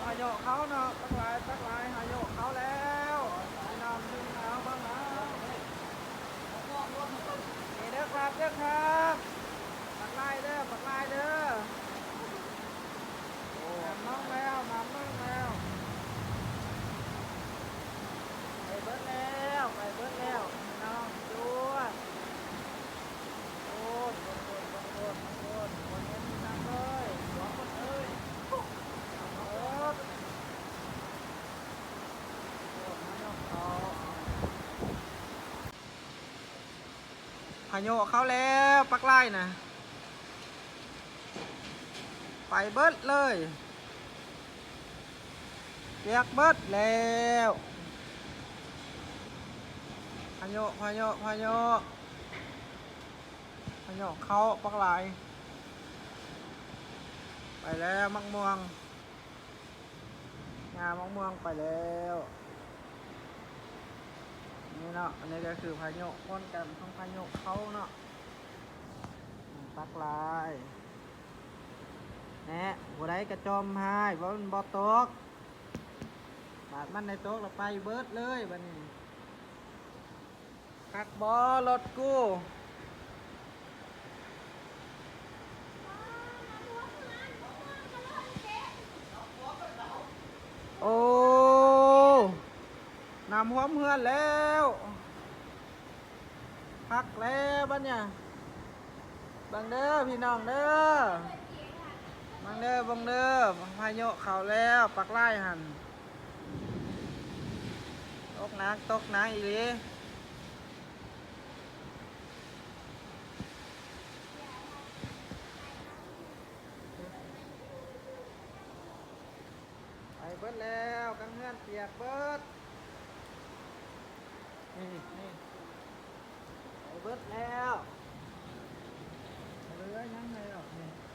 ພາຍຸເຂົ້າເນາະ ບັກຫຼາຍ ບັກຫຼາຍ ພາຍຸເຂົ້າແລ້ວ ພີ່ນ້ອງເບິ່ງເອົາ ເບິ່ງເອົາ ນີ້ເດີຄັບ ເດີຄັບ ບັກຫຼາຍເດີ ບັກຫຼາຍເດີ ໂອ້ ມາເບິ່ງແລ້ວ ມາເບິ່ງແລ້ວ ໄປເບິດແລ້ວ ໄປເບິດແລ້ວ ພີ່ນ້ອງ ຈວດ. ໂອ້ຍ ໂອ້ຍ ໂອ້ຍ ໂອ້ຍ ໂອ້ຍ ບໍ່ເຫັນອີ່ຫຍັງເລີຍ ສວນໝົດເລີຍ ໂອ້ຍ ພາຍຸເຂົ້າແລ້ວ ບັກຫຼາຍນະ ໄປເບິດເລີຍ ປຽກເບິດແລ້ວ ພາຍຸ ພາຍຸ ພາຍຸ ພາຍຸເຂົ້າບັກຫຼາຍ ໄປແລ້ວ ໝາກມ່ວງ ຫຍ້າໝາກມ່ວງໄປແລ້ວ ນີ້ເນາະ ອັນນີ້ກໍຄືພາຍຸ ຜົນການຂອງພາຍຸເຂົ້າເນາະ ບັກຫຼາຍ ແນະ ຜູ້ໃດກະຈົ່ມຮ້າຍ ວ່າມັນບໍ່ຕົກ ບາດມັນໄດ້ຕົກແລ້ວໄປເບິດເລີຍບາດນີ້. ຄັກບໍ່ລົດກູ? ໂອ້ ນ້ຳຖ້ວມເຮືອນແລ້ວ ຄັກແລ້ວບາດນີ້ ເບິ່ງເດີພີ່ນ້ອງເດີ ເບິ່ງເດີ ເບິ່ງເດີ ພາຍຸເຂົ້າແລ້ວ ບັກຫຼາຍຫັ້ນ ຕົກໜັກ ຕົກໜັກອີ່ຫຼີ ໄປເບິດແລ້ວ ກາງເຮືອນປຽກເບິດ ນີ້ ນີ້ ໄປເບິດແລ້ວ ເຫຼືອຫຍັງແລ້ວ ນີ້.